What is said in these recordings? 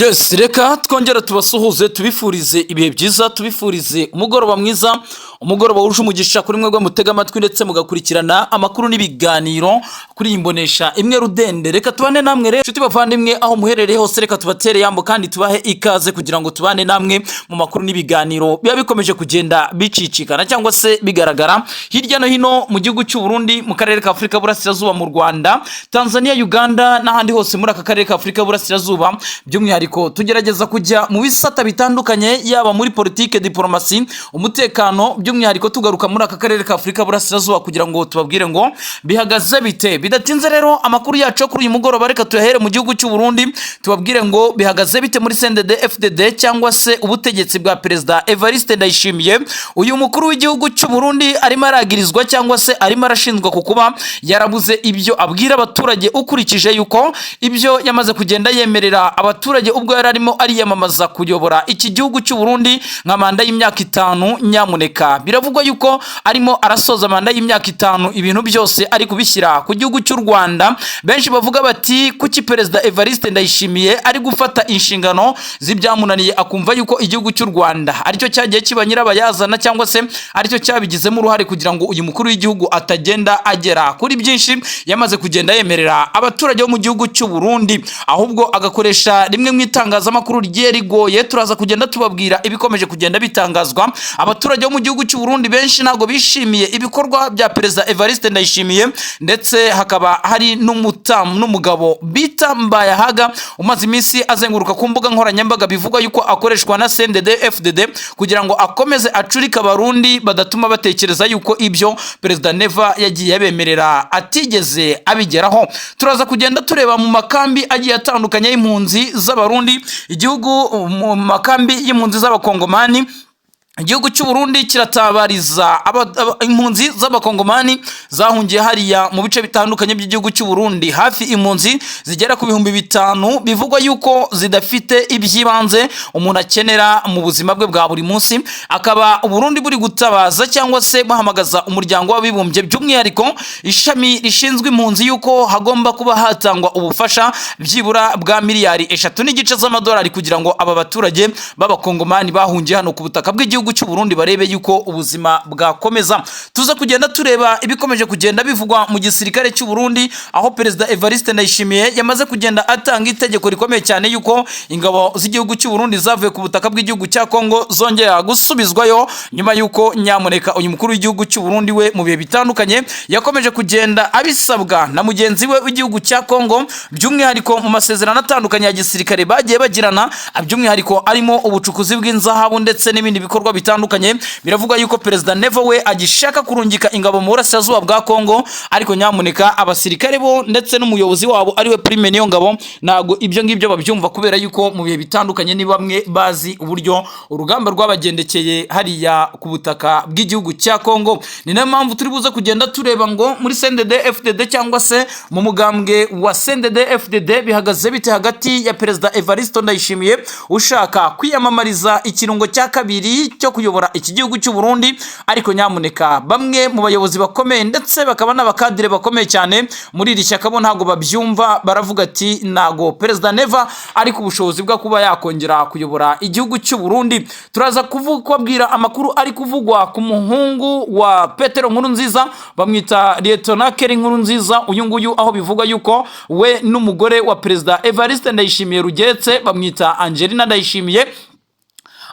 Yes, reka twongere tubasuhuze, tubifurize ibihe byiza, tubifurize umugoroba mwiza, umugoroba wuje umugisha kuri mwebwe mutega amatwi ndetse mugakurikirana amakuru n'ibiganiro kuri iyi mbonesha imwe rudende. Reka tubane namwe rero, inshuti bavandimwe, aho muherereye hose. Reka tubatere yambo kandi tubahe ikaze kugira ngo tubane namwe mu makuru n'ibiganiro biba bikomeje kugenda bicicikana cyangwa se bigaragara hirya no hino mu gihugu cy'u Burundi, mu karere ka Afurika Burasirazuba, mu Rwanda, Tanzania, Uganda n'ahandi hose muri aka karere ka Afurika Burasirazuba. By'umwihariko tugerageza kujya mu bisata bitandukanye, yaba muri politike, diplomasi, umutekano, by'umwihariko tugaruka muri aka karere ka Afurika Burasirazuba kugira ngo tubabwire ngo bihagaze bite. Bidatinze rero, amakuru yacu yo kuri uyu mugoroba reka tuyahere mu gihugu cy'u Burundi, tubabwire ngo bihagaze bite muri CNDD FDD cyangwa se ubutegetsi bwa Perezida Evariste Ndayishimiye. Uyu mukuru w'igihugu cy'u Burundi arimo aragirizwa cyangwa se arimo arashinjwa ku kuba yarabuze ibyo abwira abaturage, ukurikije yuko ibyo yamaze kugenda yemerera abaturage ubwo yari arimo ariyamamaza kuyobora iki gihugu cy'u Burundi nka manda y'imyaka 5. Nyamuneka, biravugwa yuko arimo arasoza manda y'imyaka 5, ibintu byose ari kubishyira ku gihugu cy'u Rwanda. Benshi bavuga bati: "Kuki Perezida Evariste Ndayishimiye ari gufata inshingano z'ibyamunaniye, akumva yuko igihugu cy'u Rwanda aricyo cyagiye kiba nyirabayazana cyangwa se aricyo cyabigizemo uruhare kugira ngo uyu mukuru w'igihugu atagenda agera kuri byinshi yamaze kugenda yemerera abaturage bo mu gihugu cy'u Burundi, ahubwo agakoresha rimwe mu itangazamakuru rigiye rigoye?" Turaza kugenda tubabwira ibikomeje kugenda bitangazwa. Abaturage bo mu gihugu cy'u Burundi benshi ntabwo bishimiye ibikorwa bya Perezida Evariste Ndayishimiye, ndetse hakaba hari n'umutamu n'umugabo bita Mbayahaga umaze iminsi azenguruka ku mbuga nkoranyambaga, bivugwa yuko akoreshwa na CNDD FDD kugira ngo akomeze acurike Abarundi, badatuma batekereza yuko ibyo Perezida Neva yagiye abemerera atigeze abigeraho. Turaza kugenda tureba mu makambi agiye atandukanye y'impunzi z'Abarundi, igihugu mu makambi y'impunzi z'Abakongomani. Igihugu cy'u Burundi kiratabariza impunzi z'Abakongomani zahungiye hariya mu bice bitandukanye by'igihugu cy'u Burundi, hafi impunzi zigera ku 5000, bivugwa yuko zidafite iby'ibanze umuntu akenera mu buzima bwe bwa buri munsi. Akaba Uburundi buri gutabaza cyangwa se buhamagaza Umuryango w'Abibumbye, by'umwihariko ishami rishinzwe impunzi, yuko hagomba kuba hatangwa ubufasha byibura bwa miliyari 3.5 z'amadolari kugira ngo aba baturage b'Abakongomani bahungiye hano ku butaka bw'igihugu cy'u Burundi barebe yuko ubuzima bwakomeza. Tuza kugenda tureba ibikomeje kugenda bivugwa mu gisirikare cy'u Burundi, aho Perezida Evariste Ndayishimiye yamaze kugenda atanga itegeko rikomeye cyane yuko ingabo z'igihugu cy'u Burundi zavuye ku butaka bw'igihugu cya Kongo zongera gusubizwayo, nyuma yuko nyamuneka uyu mukuru w'igihugu cy'u Burundi we mu bihe bitandukanye yakomeje kugenda abisabwa na mugenzi we w'igihugu cya Kongo, by'umwihariko mu masezerano atandukanye ya gisirikare bagiye bagirana, by'umwihariko arimo ubucukuzi bw'inzahabu ndetse n'ibindi bikorwa bitandukanye. Biravugwa yuko Perezida Neva we agishaka kurungika ingabo mu burasirazuba bwa Kongo, ariko nyamuneka abasirikare bo ndetse n'umuyobozi wabo ariwe Prime Niyongabo ntabwo ibyo ngibyo babyumva, kubera yuko mu bihe bitandukanye ni bamwe bazi uburyo urugamba rwabagendekeye hariya ku butaka bw'igihugu cya Kongo. Ni nayo mpamvu turi buze kugenda tureba ngo muri CNDD FDD cyangwa se mu mugambwe wa CNDD FDD bihagaze bite hagati ya Perezida Evariste Ndayishimiye ushaka kwiyamamariza ikirungo cya kabiri cyo kuyobora iki gihugu cy'u Burundi, ariko nyamuneka bamwe mu bayobozi bakomeye ndetse bakaba n'abakadire bakomeye cyane muri iri shyaka bo ntabwo babyumva. Baravuga ati: "Ntago Perezida Neva ari ku bushobozi bwo kuba yakongera kuyobora igihugu cy'u Burundi." Turaza kubabwira amakuru ari kuvugwa ku muhungu wa Petero Nkurunziza, bamwita Lieutenant Kelly Nkurunziza. Uyu nguyu aho bivugwa yuko we n'umugore wa Perezida Evariste Ndayishimiye Rugetse, bamwita Angelina Ndayishimiye,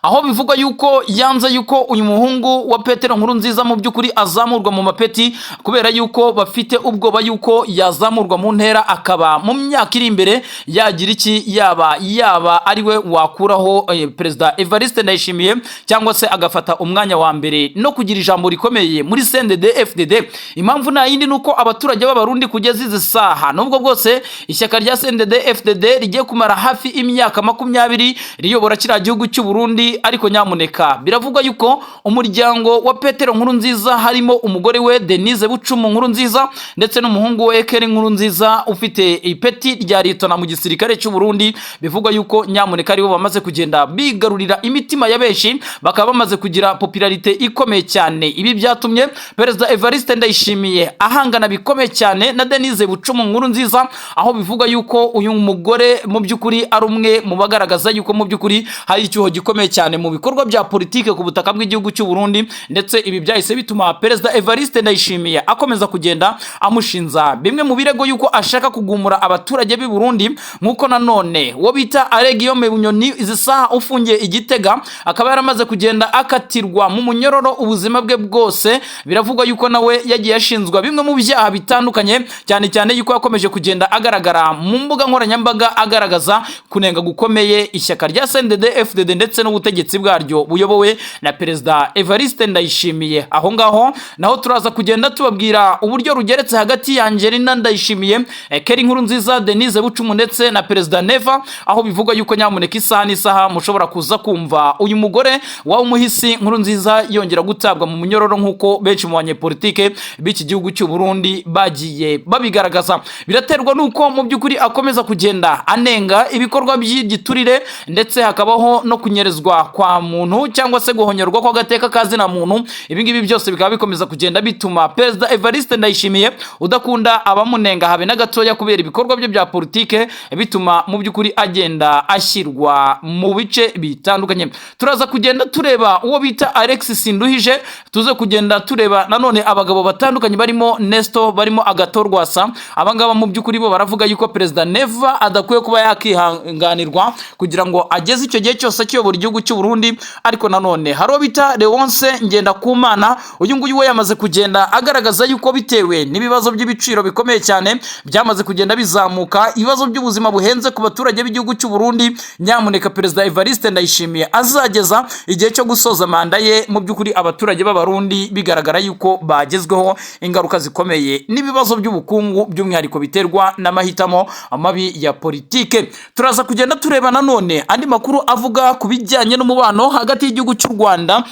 aho bivugwa yuko yanze yuko uyu muhungu wa Petero Nkurunziza mu by'ukuri azamurwa mu mapeti, kubera yuko bafite ubwoba yuko yazamurwa mu ntera akaba mu myaka iri imbere yagira iki, yaba ari we wakuraho Perezida Evariste Ndayishimiye cyangwa se agafata umwanya wa mbere no kugira ijambo rikomeye muri CNDD FDD. Impamvu nta yindi, ni uko abaturage b'Abarundi kugeza izi saha, nubwo bwose ishyaka rya CNDD FDD rigiye kumara hafi imyaka 20 riyobora kiriya gihugu cy'u Burundi. Burundi. Ariko nyamuneka, biravugwa yuko umuryango wa Petero Nkurunziza, harimo umugore we Denise Bucumu Nkurunziza ndetse n'umuhungu we Keri Nkurunziza ufite ipeti rya lieutenant mu gisirikare cy'u Burundi, bivugwa yuko nyamuneka aribo bamaze kugenda bigarurira imitima ya benshi, bakaba bamaze kugira popularité ikomeye cyane. Ibi byatumye Perezida Evariste Ndayishimiye ahangana bikomeye cyane na Denise Bucumu Nkurunziza, aho bivugwa yuko uyu mugore mu by'ukuri ari umwe mu bagaragaza yuko mu by'ukuri hari icyuho gikomeye cyane mu bikorwa bya politike ku butaka bw'igihugu cy'u Burundi. Ndetse ibi byahise bituma Perezida Evariste Ndayishimiye akomeza kugenda amushinza bimwe mu birego yuko ashaka kugumura abaturage b'i Burundi, nk'uko nanone uwo bita Alain Guillaume Bunyoni, izi saha ufungiye i Gitega, akaba yaramaze kugenda akatirwa mu munyororo ubuzima bwe bwose. Biravugwa yuko nawe yagiye ashinzwa bimwe mu byaha bitandukanye, cyane cyane yuko yakomeje kugenda agaragara mu mbuga nkoranyambaga agaragaza kunenga gukomeye ishyaka rya CNDD FDD ndetse n'ubutegetsi bwaryo buyobowe na Perezida Evariste Ndayishimiye. Aho ngaho naho turaza kugenda tubabwira uburyo rugeretse hagati ya Angelina Ndayishimiye, Keri Nkurunziza, Denise Bucumu ndetse na Perezida Neva, aho bivugwa yuko nyamuneka isaha n'isaha mushobora kuza kumva uyu mugore wa umuhisi Nkurunziza yongera gutabwa mu munyororo, nk'uko benshi mu banyepolitike b'iki gihugu cy'u Burundi bagiye babigaragaza. Biraterwa n'uko mu by'ukuri akomeza kugenda anenga ibikorwa by'igiturire, ndetse hakabaho no kunyerezwa kwa muntu cyangwa se guhonyorwa kw'agateka ka zina muntu. Ibi ngibi byose bikaba bikomeza kugenda bituma Perezida Evariste Ndayishimiye, udakunda abamunenga habe na gatoya kubera ibikorwa bye bya politike, bituma mu by'ukuri agenda ashyirwa mu bice bitandukanye. Turaza kugenda tureba uwo bita Alex Sinduhije, tuze kugenda tureba nanone abagabo batandukanye barimo Nesto, barimo Agathon Rwasa. Abangaba mu by'ukuri bo baravuga yuko Perezida Neva adakwiye kuba yakihanganirwa kugira ngo ageze icyo gihe cyose akiyobora igihugu cy'u Burundi. Ariko nanone hari uwo bita Leonce Ngendakumana. Uyu nguyu we yamaze kugenda agaragaza yuko bitewe n'ibibazo by'ibiciro bikomeye cyane byamaze kugenda bizamuka, ibibazo by'ubuzima buhenze ku baturage b'igihugu cy'u Burundi, nyamuneka Perezida Evariste Ndayishimiye azageza igihe cyo gusoza manda ye mu by'ukuri abaturage b'Abarundi bigaragara yuko bagezweho ingaruka zikomeye n'ibibazo by'ubukungu, by'umwihariko biterwa n'amahitamo mabi ya politike. Turaza kugenda tureba nanone andi makuru avuga ku bijyanye n'umubano hagati y'igihugu cy'u Rwanda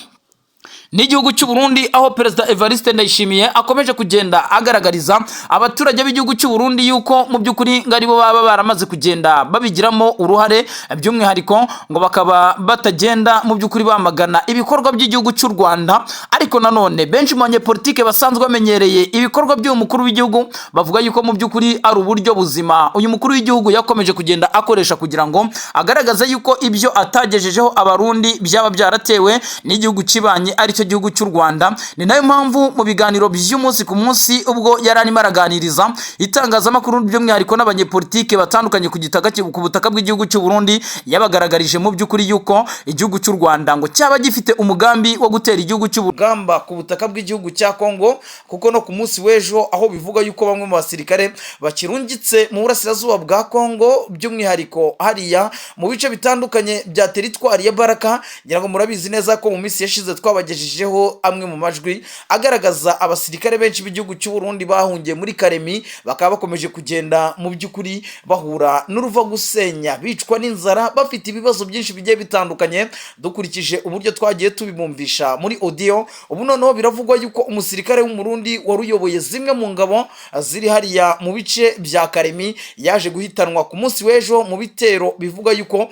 n'igihugu cy'u Burundi, aho Perezida Evariste Ndayishimiye akomeje kugenda agaragariza abaturage b'igihugu cy'u Burundi yuko mu by'ukuri ngo aribo baba baramaze kugenda babigiramo uruhare, by'umwihariko ngo bakaba batagenda mu by'ukuri bamagana ibikorwa by'igihugu cy'u Rwanda. Ariko nanone benshi mu banyepolitike basanzwe bamenyereye ibikorwa by'uyu mukuru w'igihugu bavuga yuko mu by'ukuri ari uburyo buzima uyu mukuru w'igihugu yakomeje kugenda akoresha kugira ngo agaragaze yuko ibyo atagejejeho Abarundi byaba byaratewe n'igihugu kibanye, aricyo gihugu cy'u Rwanda. Ni nayo mpamvu mu biganiro by'umunsi ku munsi, ubwo yari arimo araganiriza itangazamakuru, by'umwihariko n'abanyepolitike batandukanye ku gitaka ku butaka bw'igihugu cy'u Burundi, yabagaragarije mu by'ukuri yuko igihugu cy'u Rwanda ngo cyaba gifite umugambi wo gutera igihugu cy'u Rugamba ku butaka bw'igihugu cya Kongo, kuko no ku munsi w'ejo aho bivuga yuko bamwe mu basirikare bakirungitse mu burasirazuba bwa Kongo, by'umwihariko hariya mu bice bitandukanye bya teritwari ya Baraka. Ngira ngo murabizi neza ko mu minsi yashize twabagejejeho amwe mu majwi agaragaza abasirikare benshi b'igihugu cy'u Burundi bahungiye muri Karemi, bakaba bakomeje kugenda mu by'ukuri bahura n'uruva gusenya, bicwa n'inzara, bafite ibibazo byinshi bigiye bitandukanye, dukurikije uburyo twagiye tubibumvisha muri audio. Ubu noneho biravugwa yuko umusirikare w'Umurundi wari uyoboye zimwe mu ngabo ziri hariya mu bice bya Karemi yaje guhitanwa ku munsi w'ejo mu bitero bivuga yuko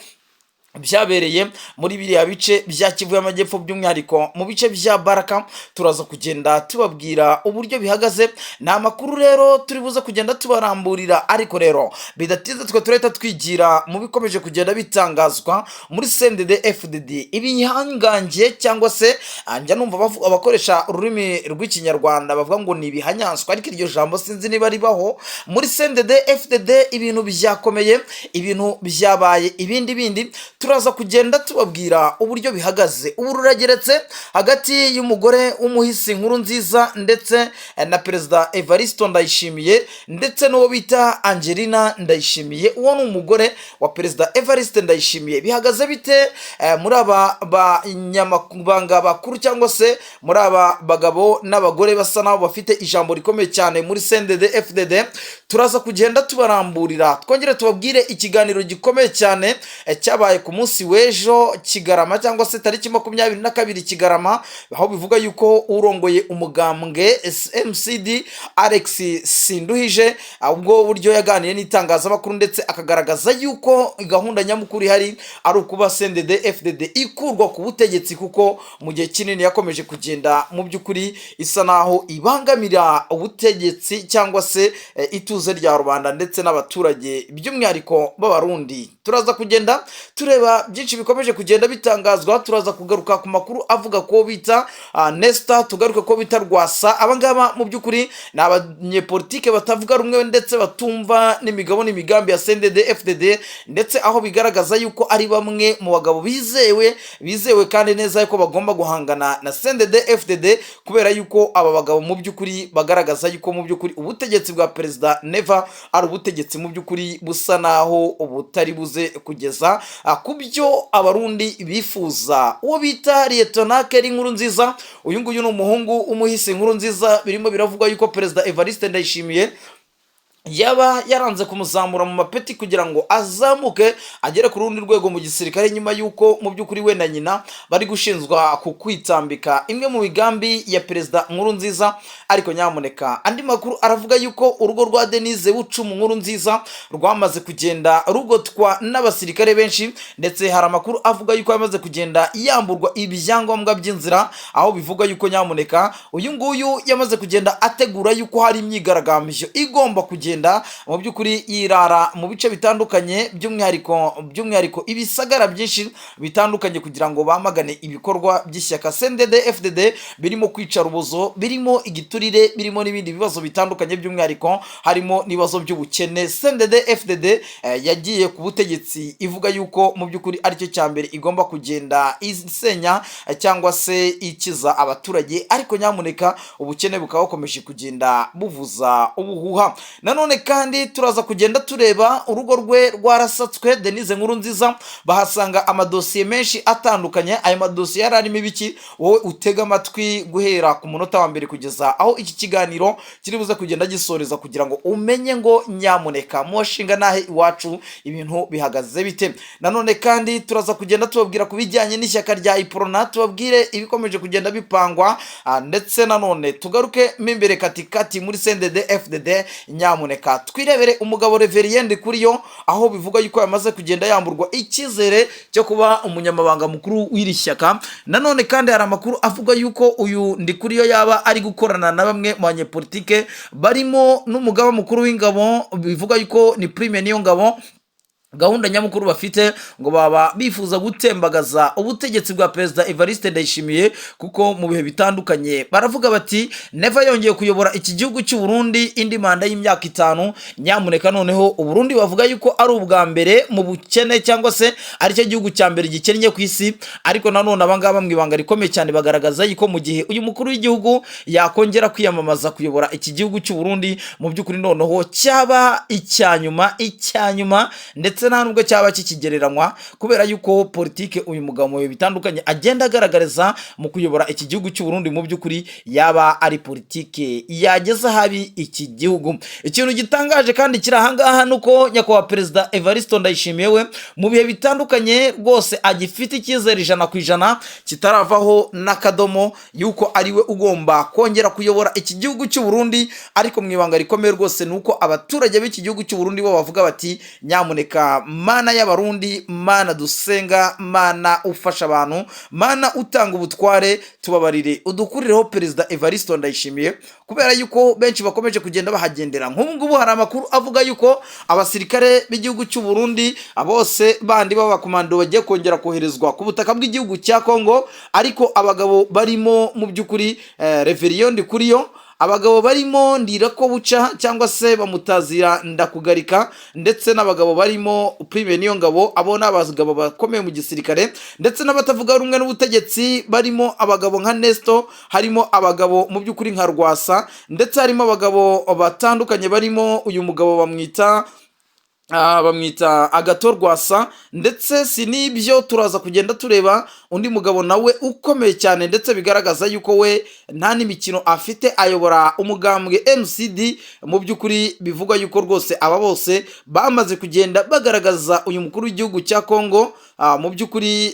byabereye muri biriya bice bya Kivu y'Amajyepfo, by'umwihariko mu bice bya Baraka. Turaza kugenda tubabwira uburyo bihagaze. Ni amakuru rero turi buze kugenda tubaramburira. Ariko rero bidatinze, twe turahita twigira mu bikomeje kugenda bitangazwa muri CNDD FDD, ibihangange cyangwa se njya numva abakoresha ururimi rw'Ikinyarwanda bavuga ngo ni ibihanyanswa, ariko iryo jambo sinzi niba ribaho muri CNDD FDD. Ibintu byakomeye, ibintu byabaye ibindi bindi. Turaza kugenda tubabwira uburyo bihagaze. Ubu rurageretse hagati y'umugore w'umuhisi Nkurunziza ndetse na Perezida Evaristo Ndayishimiye ndetse n'uwo bita Angelina Ndayishimiye, uwo ni umugore wa Perezida Evariste Ndayishimiye. Bihagaze bite muri aba banyamabanga bakuru cyangwa se muri aba bagabo n'abagore basa naho bafite ijambo rikomeye cyane muri CNDD FDD? Turaza kugenda tubaramburira, twongere tubabwire ikiganiro gikomeye cyane cyabaye ku munsi w'ejo Kigarama, cyangwa se tariki 22 Kigarama, aho bivuga yuko urongoye umugambwe MCD Alex Sinduhije, ubwo buryo yaganiriye n'itangazamakuru ndetse akagaragaza yuko gahunda nyamukuru ihari ari ukuba CNDD FDD ikurwa ku butegetsi, kuko mu gihe kinini yakomeje kugenda mu by'ukuri isa naho ibangamira ubutegetsi cyangwa se ituze rya rubanda ndetse n'abaturage, by'umwihariko b'Abarundi. Turaza kugenda tureba byinshi bikomeje kugenda bitangazwa. Turaza kugaruka ku makuru avuga ko bita Nesta, tugaruke ko bita Rwasa. Abangaba mu by'ukuri ni abanyepolitike batavuga rumwe ndetse batumva n'imigabo n'imigambi ya CNDD FDD, ndetse aho bigaragaza yuko ari bamwe mu bagabo bizewe, bizewe kandi neza yuko bagomba guhangana na CNDD FDD, kubera yuko aba bagabo mu by'ukuri bagaragaza yuko mu by'ukuri ubutegetsi bwa Perezida Neva ari ubutegetsi mu by'ukuri busa naho butari buze kugeza ku byo Abarundi bifuza. Uwo bita Liyetona Keri Nkuru Nziza, uyu nguyu ni umuhungu w'umuhisi Nkuru Nziza. Birimo biravugwa yuko Perezida Evariste Ndayishimiye yaba yaranze kumuzamura mu mapeti kugira ngo azamuke agere ku rundi rwego mu gisirikare, nyuma y'uko mu by'ukuri we na nyina bari gushinjwa ku kwitambika imwe mu migambi ya Perezida Nkuru Nziza. Ariko nyamuneka, andi makuru aravuga yuko urugo rwa Denise Bucumu Nkuru Nziza rwamaze kugenda rugotwa n'abasirikare benshi, ndetse hari amakuru avuga yuko yamaze kugenda yamburwa ibyangombwa by'inzira, aho bivuga yuko nyamuneka uyu nguyu yamaze kugenda ategura yuko hari imyigaragambyo igomba kugenda mu by'ukuri yirara mu bice bitandukanye, by'umwihariko ibisagara byinshi bitandukanye, kugira ngo bamagane ibikorwa by'ishyaka CNDD FDD birimo kwica rubozo, birimo igiturire, birimo n'ibindi bibazo bitandukanye, by'umwihariko harimo n'ibibazo by'ubukene. CNDD FDD yagiye ku butegetsi ivuga yuko mu by'ukuri aricyo cya mbere igomba kugenda isenya cyangwa se ikiza abaturage, ariko nyamuneka ubukene bukaba bukomeje kugenda buvuza ubuhuha. Nanone kandi turaza kugenda tureba urugo rwe rwarasatswe, Denise Nkuru Nziza, bahasanga amadosiye menshi atandukanye. Ayo madosiye yari arimo ibiki? Wowe utega amatwi guhera ku munota wa mbere kugeza aho iki kiganiro kiri buze kugenda gisoreza, kugira ngo umenye ngo nyamuneka mushinga nahe iwacu ibintu bihagaze bite. Nanone kandi turaza kugenda tubabwira ku bijyanye n'ishyaka rya Iprona, tubabwire ibikomeje kugenda bipangwa, ndetse nanone tugaruke mo imbere katikati muri CNDD FDD. Nyamuneka twirebere umugabo Reverien Ndikuriyo, aho bivuga yuko yamaze kugenda yamburwa icyizere cyo kuba umunyamabanga mukuru w'iri shyaka. Nanone kandi hari amakuru avuga yuko uyu Ndikuriyo yaba ari gukorana na bamwe mu banyepolitike barimo n'umugaba mukuru w'ingabo, bivuga yuko ni Prime Niyongabo. Gahunda nyamukuru bafite ngo baba bifuza gutembagaza ubutegetsi bwa Perezida Evariste Ndayishimiye, kuko mu bihe bitandukanye baravuga bati Neva yongeye kuyobora iki gihugu cy'u Burundi indi manda y'imyaka 5, nyamuneka noneho Uburundi bavuga yuko ari ubwa mbere mu bukene, cyangwa se aricyo gihugu cya mbere gikennye ku isi. Ariko nanone abangaba mu ibanga rikomeye cyane bagaragaza yuko mu gihe uyu mukuru w'igihugu yakongera kwiyamamaza kuyobora iki gihugu cy'u Burundi, mu by'ukuri noneho cyaba icya nyuma, icya nyuma, ndetse nta nubwo cyaba kikigereranywa, kubera yuko politike uyu mugabo mu bihe bitandukanye agenda agaragariza mu kuyobora iki gihugu cy'u Burundi mu by'ukuri yaba ari politike yageza habi iki gihugu. Ikintu gitangaje kandi kiri ahangaha ni uko Nyakubahwa Perezida Evariste Ndayishimiye we mu bihe bitandukanye rwose agifite icyizere 100% kitaravaho n'akadomo yuko ari we ugomba kongera kuyobora iki gihugu cy'u Burundi. Ariko mu ibanga rikomeye rwose ni uko abaturage b'iki gihugu cy'u Burundi bo bavuga bati nyamuneka, Mana y'Abarundi, Mana dusenga, Mana ufasha abantu, Mana utanga ubutware, tubabarire udukurireho Perezida Evariste Ndayishimiye, kubera yuko benshi bakomeje kugenda bahagendera. Nk'ubu ngubu hari amakuru avuga yuko abasirikare b'igihugu cy'u Burundi bose bandi b'abakomando bagiye kongera koherezwa ku butaka bw'igihugu cya Kongo, ariko abagabo barimo mu by'ukuri Reverien Ndikuriyo, abagabo barimo Ndirako Buca cyangwa se bamutazira Ndakugarika, ndetse n'abagabo barimo Prime Niyongabo, abo ni abagabo bakomeye mu gisirikare, ndetse n'abatavuga rumwe n'ubutegetsi barimo abagabo nka Nesto, harimo abagabo mu by'ukuri nka Rwasa, ndetse harimo abagabo batandukanye barimo uyu mugabo bamwita Bamwita Agathon Rwasa. Ndetse si n'ibyo, turaza kugenda tureba undi mugabo nawe ukomeye cyane, ndetse bigaragaza yuko we nta n'imikino afite, ayobora umugambwe MCD. Mu by'ukuri bivugwa yuko rwose aba bose bamaze kugenda bagaragaza uyu mukuru w'igihugu cya Congo, mu by'ukuri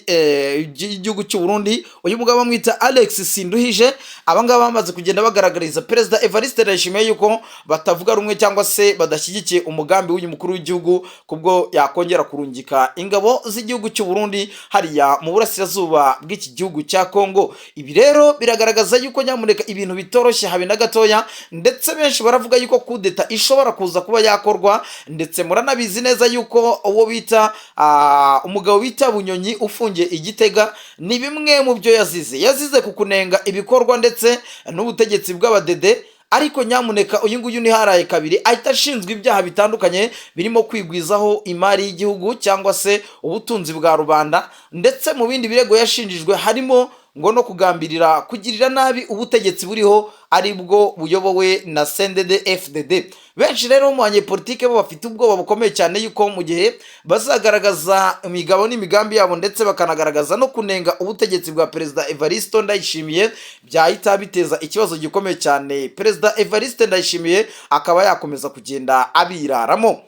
igihugu cy'u Burundi. Uyu mugabo bamwita Alex Sinduhije. Aba ngaba bamaze kugenda bagaragariza Perezida Evariste Ndayishimiye yuko batavuga rumwe cyangwa se badashyigikiye umugambi w'uyu mukuru w'igihugu, kubwo yakongera kurungika ingabo z'igihugu cy'u Burundi hariya mu burasirazuba bw'iki gihugu cya Congo. Ibi rero biragaragaza yuko nyamuneka ibintu bitoroshye habe na gatoya, ndetse benshi baravuga yuko kudeta ishobora kuza kuba yakorwa. Ndetse muranabizi neza yuko uwo bita umugabo bita Bunyonyi ufungiye i Gitega, ni bimwe mu byo yazize, yazize ku kunenga ibikorwa ndetse n'ubutegetsi bw'abadede. Ariko nyamuneka uyu nguyu ntiharaye kabiri ahita ashinzwe ibyaha bitandukanye, birimo kwigwizaho imari y'igihugu cyangwa se ubutunzi bwa rubanda. Ndetse mu bindi birego yashinjijwe harimo ngo no kugambirira kugirira nabi ubutegetsi buriho, ari bwo buyobowe na CNDD FDD. Benshi rero mu banyepolitike bo bafite ubwoba bukomeye cyane yuko mu gihe bazagaragaza imigabo n'imigambi yabo, ndetse bakanagaragaza no kunenga ubutegetsi bwa Perezida Evariste Ndayishimiye, byahita biteza ikibazo gikomeye cyane, Perezida Evariste Ndayishimiye akaba yakomeza kugenda abiraramo.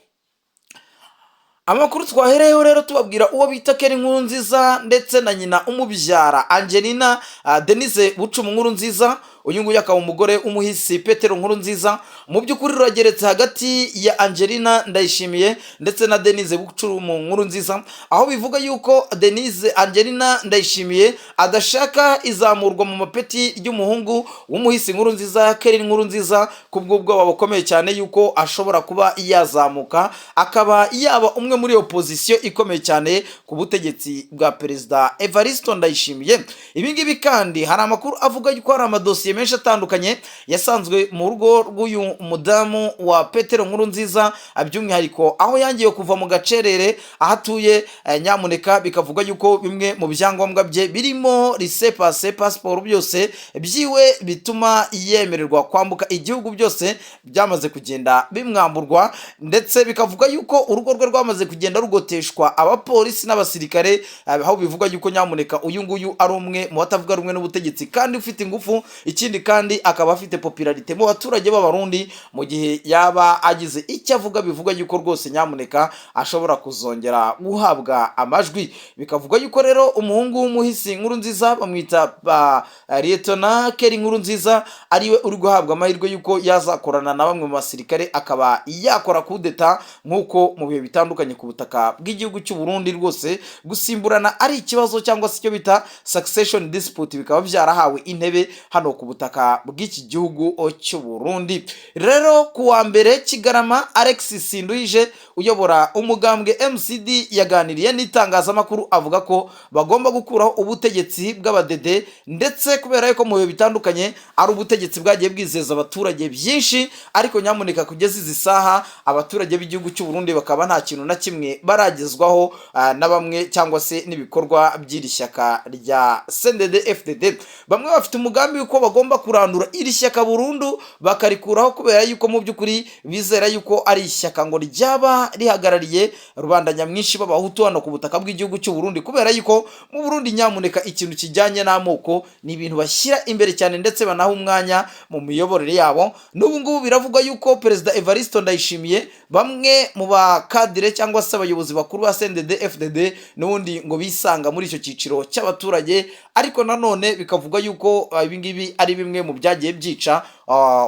Amakuru twahereyeho rero tubabwira uwo bita Keri Nkurunziza ndetse na nyina umubyara Angelina Denise Bucumu Nkurunziza. Uyu nguyu akaba umugore w'umuhisi Petero Nkurunziza. Mu by'ukuri rurageretse hagati ya Angelina Ndayishimiye ndetse na Denise Bucumu Nkurunziza, aho bivuga yuko Denise Angelina Ndayishimiye adashaka izamurwa mu mapeti ry'umuhungu w'umuhisi Nkurunziza, Keri Nkurunziza, kubw'ubwoba bukomeye cyane yuko ashobora kuba yazamuka akaba yaba umwe muri opozisiyo ikomeye cyane ku butegetsi bwa Perezida Evariste Ndayishimiye. Ibi ngibi kandi hari amakuru avuga yuko hari amadosiye menshi atandukanye yasanzwe mu rugo rw'uyu mudamu wa Petero Nkurunziza, by'umwihariko aho yangiwe kuva mu gacerere aho atuye. Nyamuneka bikavuga yuko bimwe mu byangombwa bye birimo laissez-passer, pasiporo, byose byiwe bituma yemererwa kwambuka igihugu, byose byamaze kugenda bimwamburwa. Ndetse bikavuga yuko urugo rwe rwamaze kugenda rugoteshwa abapolisi n'abasirikare, aho bivugwa yuko nyamuneka uyu nguyu ari umwe mu batavuga rumwe n'ubutegetsi kandi ufite ingufu. Ikindi kandi akaba afite popularité mu baturage b'Abarundi. Mu gihe yaba agize icyo avuga, bivuga yuko rwose nyamuneka ashobora kuzongera guhabwa amajwi. Bikavuga yuko rero umuhungu w'umuhisi Nkurunziza bamwita ba Liyetona Keri Nkurunziza, ariwe uri guhabwa amahirwe yuko yazakorana na bamwe mu basirikare akaba yakora kudeta, nk'uko mu bihe bitandukanye ku butaka bw'igihugu cy'u Burundi rwose gusimburana ari ikibazo, cyangwa se icyo bita succession dispute bikaba byarahawe intebe hano ku butaka bw'iki gihugu cy'u Burundi. Rero ku wa mbere Kigarama, Alex Sinduhije uyobora umugambwe MCD yaganiriye n'itangazamakuru, avuga ko bagomba gukuraho ubutegetsi bw'abadede, ndetse kubera yuko mu bihe bitandukanye ari ubutegetsi bwagiye bwizeza abaturage byinshi, ariko nyamuneka kugeza izi saha abaturage b'igihugu cy'u Burundi bakaba nta kintu na kimwe baragezwaho na bamwe cyangwa se n'ibikorwa by'iri shyaka rya CNDD FDD. Bamwe bafite umugambi w'uko bagomba kurandura iri shyaka burundu, bakarikuraho, kubera yuko mu by'ukuri bizera yuko ari ishyaka ngo ryaba rihagarariye rubanda nyamwinshi b'Abahutu hano ku butaka bw'igihugu cy'u Burundi, kubera yuko mu Burundi nyamuneka ikintu kijyanye n'amoko ni ibintu bashyira imbere cyane, ndetse banaha umwanya mu miyoborere yabo. N'ubu ngubu biravugwa yuko Perezida Evariste Ndayishimiye, bamwe mu bakadire cyangwa se abayobozi bakuru ba CNDD FDD n'ubundi ngo bisanga muri icyo cyiciro cy'abaturage. Ariko nanone bikavugwa yuko ibi ngibi ari bimwe mu byagiye byica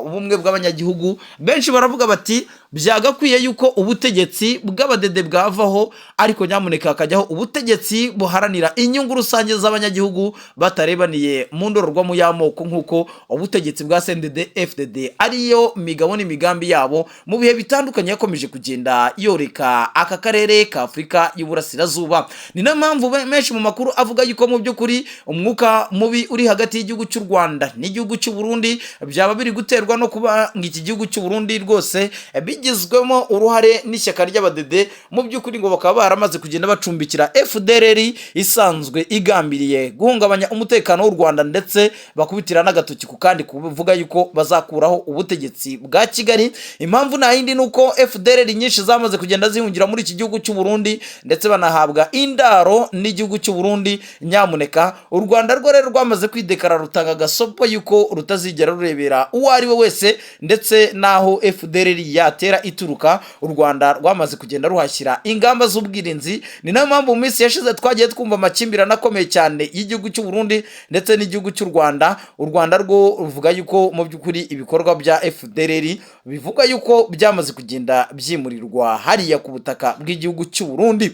ubumwe bw'abanyagihugu. Benshi baravuga bati byagakwiye yuko ubutegetsi bw'abadede bwavaho, ariko nyamuneka hakajyaho ubutegetsi buharanira inyungu rusange z'abanyagihugu batarebaniye mu ndorerwamo y'amoko, nk'uko ubutegetsi bwa CNDD FDD ariyo migabo n'imigambi yabo mu bihe bitandukanye yakomeje kugenda yoreka aka karere ka Afurika y'Uburasirazuba. Ni nayo mpamvu menshi mu makuru avuga yuko mu by'ukuri umwuka mubi uri hagati y'igihugu cy'u Rwanda n'igihugu cy'u Burundi byaba biri. guterwa no kuba ngo iki gihugu cy'u Burundi rwose bigizwemo uruhare n'ishyaka ry'abadede. Mu by'ukuri ngo bakaba baramaze kugenda bacumbikira FDLR isanzwe igambiriye guhungabanya umutekano w'u Rwanda, ndetse bakubitira n'agatoki ku kandi kuvuga yuko bazakuraho ubutegetsi bwa Kigali. Impamvu nta yindi, ni uko FDLR nyinshi zamaze kugenda zihungira muri iki gihugu cy'u Burundi, ndetse banahabwa indaro n'igihugu cy'u Burundi. Nyamuneka, u Rwanda rwo rero rwamaze kwidekara, rutanga agasopo yuko rutazigera rurebera uwo ari we wese, ndetse n'aho FDLR yatera ituruka, u Rwanda rwamaze kugenda ruhashyira ingamba z'ubwirinzi. Ni nayo mpamvu mu minsi yashize twagiye twumva amakimbirane akomeye cyane y'igihugu cy'u Burundi ndetse n'igihugu cy'u Rwanda. U Rwanda rwo ruvuga yuko mu by'ukuri ibikorwa bya FDLR bivuga yuko byamaze kugenda byimurirwa hariya ku butaka bw'igihugu cy'u Burundi.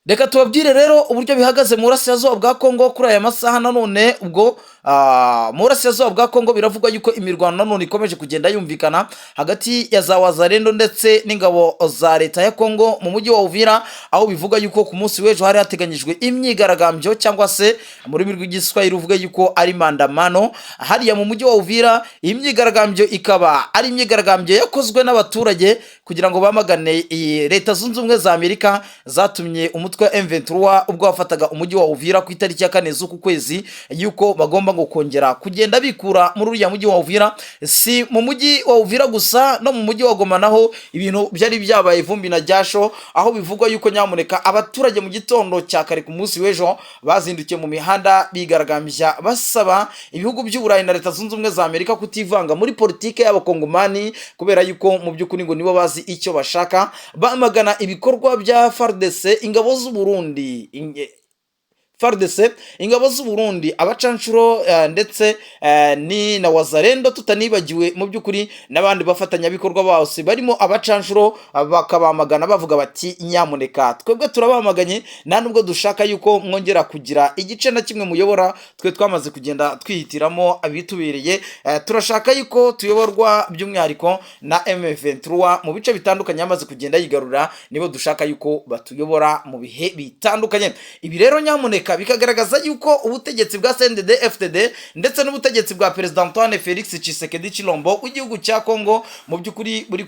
Reka tubabwire rero uburyo bihagaze mu burasirazuba bwa Kongo kuri aya masaha. Nanone ubwo mu burasirazuba bwa Kongo biravugwa yuko imirwano nanone ikomeje kugenda yumvikana hagati ya za Wazalendo ndetse n'ingabo za leta ya Kongo mu mujyi wa Uvira, aho bivuga yuko ku munsi w'ejo hari hateganyijwe imyigaragambyo, cyangwa se mu rurimi rw'Igiswahili uvuga yuko ari maandamano, hariya mu mujyi wa Uvira. Iyi myigaragambyo ikaba ari imyigaragambyo yakozwe n'abaturage kugira ngo bamagane iyi Leta Zunze Ubumwe za Amerika zatumye umutwe wa M23, ubwo wafataga umujyi wa Uvira ku itariki ya 4 z'uku kwezi, yuko bagomba ngo kongera kugenda bikura muri uriya mujyi wa Uvira. Si mu mujyi wa Uvira gusa, no mu mujyi wa Goma naho ibintu byari byabaye ivumbi na jasho, aho bivugwa yuko nyamuneka abaturage mu gitondo cya kare ku munsi w'ejo bazindukiye mu mihanda bigaragambya, basaba ibihugu by'Uburayi na Leta Zunze Ubumwe za Amerika kutivanga muri politike y'Abakongomani, kubera yuko mu by'ukuri ngo nibo bazi icyo bashaka. Bamagana ibikorwa bya FARDC, ingabo z'u Burundi, FARDC, ingabo z'u Burundi, abacanshuro ndetse ni na Wazalendo, tutanibagiwe mu by'ukuri n'abandi bafatanyabikorwa bose barimo abacanshuro. Bakabamagana bavuga bati: "Nyamuneka, twebwe turabamaganye, nta nubwo dushaka yuko mwongera kugira igice na kimwe muyobora. Twe twamaze kugenda twihitiramo abitubereye. Turashaka yuko tuyoborwa by'umwihariko na M23 mu bice bitandukanye yamaze kugenda yigarura, nibo dushaka yuko batuyobora mu bihe bitandukanye." Ibi rero nyamuneka bikagaragaza yuko ubutegetsi bwa CNDD FDD ndetse n'ubutegetsi bwa Perezida Antoine Felix Tshisekedi Chilombo w'igihugu cya Congo mu by'ukuri buri